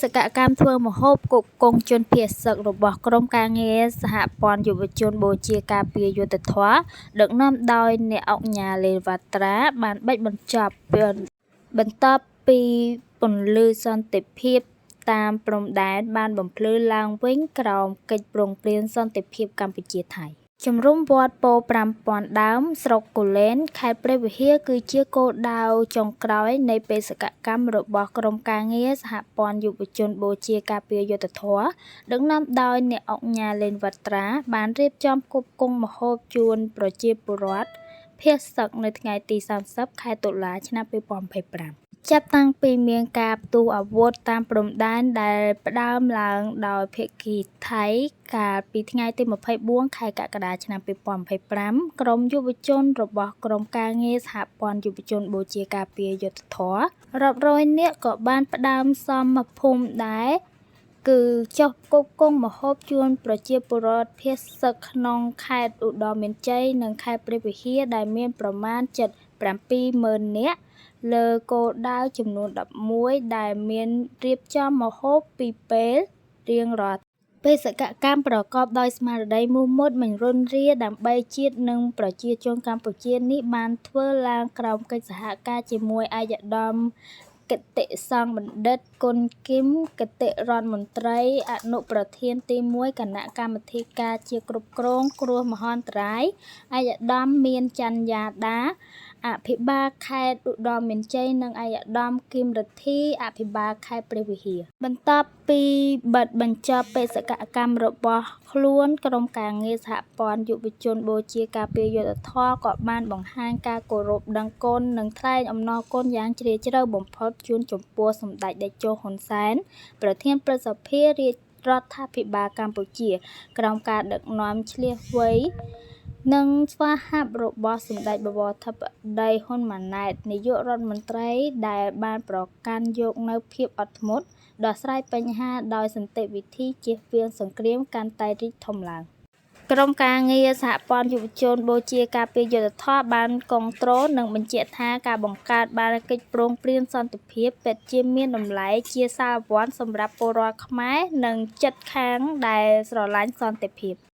សកកម្មធ្វើម្ហូបផ្គត់ផ្គង់ជនភៀសសឹករបស់ក្រុមការងារសហព័ន្ធយុវជនបូជាការពារយុត្តិធម៌ ដឹកនាំដោយអ្នកឧកញ៉ា ឡេង វ៉ាត្រា បានបិទបញ្ចប់បន្ទាប់ពីពន្លឺសន្តិភាពតាមព្រំដែនបានបំភ្លឺឡើងវិញក្រោមកិច្ចព្រមព្រៀងសន្តិភាពកម្ពុជា-ថៃ។ ជំរំវត្តពោធិ៍ ៥ពាន់ដើម ស្រុកគូលែន ខេត្តព្រះវិហារ គឺជាគោលដៅចុងក្រោយនៃបេសកកម្មរបស់ក្រុមការងារសហព័ន្ធយុវជនបូជាការពារយុត្តិធម៌ ដឹកនាំដោយអ្នកឧកញ៉ា ឡេង វ៉ាត្រា បានរៀបចំផ្គត់ផ្គង់ម្ហូបជូនប្រជាពលរដ្ឋភៀសសឹកនៅថ្ងៃទី៣០ ខែតុលា ឆ្នាំ២០២៥។ ចាប់តាំងពីមានការផ្ទុះអាវុធតាមព្រំដែនដែលផ្ដើមឡើងដោយភាគីថៃកាលពីថ្ងៃទី២៤ ខែកក្កដា ឆ្នាំ២០២៥ ក្រុមយុវជនរបស់ក្រុមការងារសហព័ន្ធយុវជនបូជាការពារយុត្តិធម៌រាប់រយនាក់ក៏បានផ្ដើមសមភូមិដែរ គឺចុះផ្គត់ផ្គង់ម្ហូបជូនប្រជាពលរដ្ឋភៀសសឹកក្នុងខេត្តឧត្តរមានជ័យ និងខេត្តព្រះវិហារដែលមានប្រមាណជិត ៧ម៉ឺននាក់ លើគោលដៅចំនួន ១១ ដែលមានរៀបចំម្ហូបពីរពេលរៀងរាល់បេសកកម្មប្រកបដោយស្មារតីមោះមុតមិនរួនរាដើម្បីជាតិនិងប្រជាជនកម្ពុជានេះបានធ្វើឡើងក្រោមកិច្ចសហការជាមួយឯកឧត្តមគតិសង្ឃបណ្ឌិត គន់ គីម គតិរដ្ឋមន្ត្រីអនុប្រធានទី១គណៈកម្មាធិការជាតិគ្រប់គ្រងគ្រោះមហន្តរាយ ឯកឧត្តម មាន ចាន់យ៉ាដា អភិបាលខេត្តឧត្តរមានជ័យ និងឯកឧត្តម គីម រិទ្ធី អភិបាលខេត្តព្រះវិហារ។ បន្ទាប់ពីបិទបញ្ចប់បេសកកម្មរបស់ខ្លួនក្រុមការងារសហព័ន្ធយុវជនបូជាការពារយុត្តិធម៌ក៏បានបង្ហាញការគោរពដឹងគុណនិងថ្លែងអំណរគុណយ៉ាងជ្រាលជ្រៅបំផុតជូនចំពោះសម្តេចតេជោ ហ៊ុន សែន ប្រធានព្រឹទ្ធសភារាជរដ្ឋាភិបាលកម្ពុជា ក្រោមការដឹកនាំឈ្លាសវៃនិងស្វាហាប់របស់សម្តេចបវរធិបតី ហ៊ុន ម៉ាណែត នាយករដ្ឋមន្ត្រីដែលបានប្រកាន់យកនូវភាពអត់ធ្មត់ ដោះស្រាយបញ្ហាដោយសន្តិវិធីជៀសវាងសង្គ្រាមកាន់តែរីកធំឡើង។ ក្រុមការងារសហព័ន្ធយុវជនបូជាការពារយុត្តិធម៌បានគាំទ្រ និងបញ្ជាក់ថា ការបង្កើតបានកិច្ចព្រមព្រៀងសន្តិភាពពិតជាមានតម្លៃជាសាលវន្តសម្រាប់ពលរដ្ឋខ្មែរ និងជិតខាងដែលស្រឡាញ់សន្តិភាព។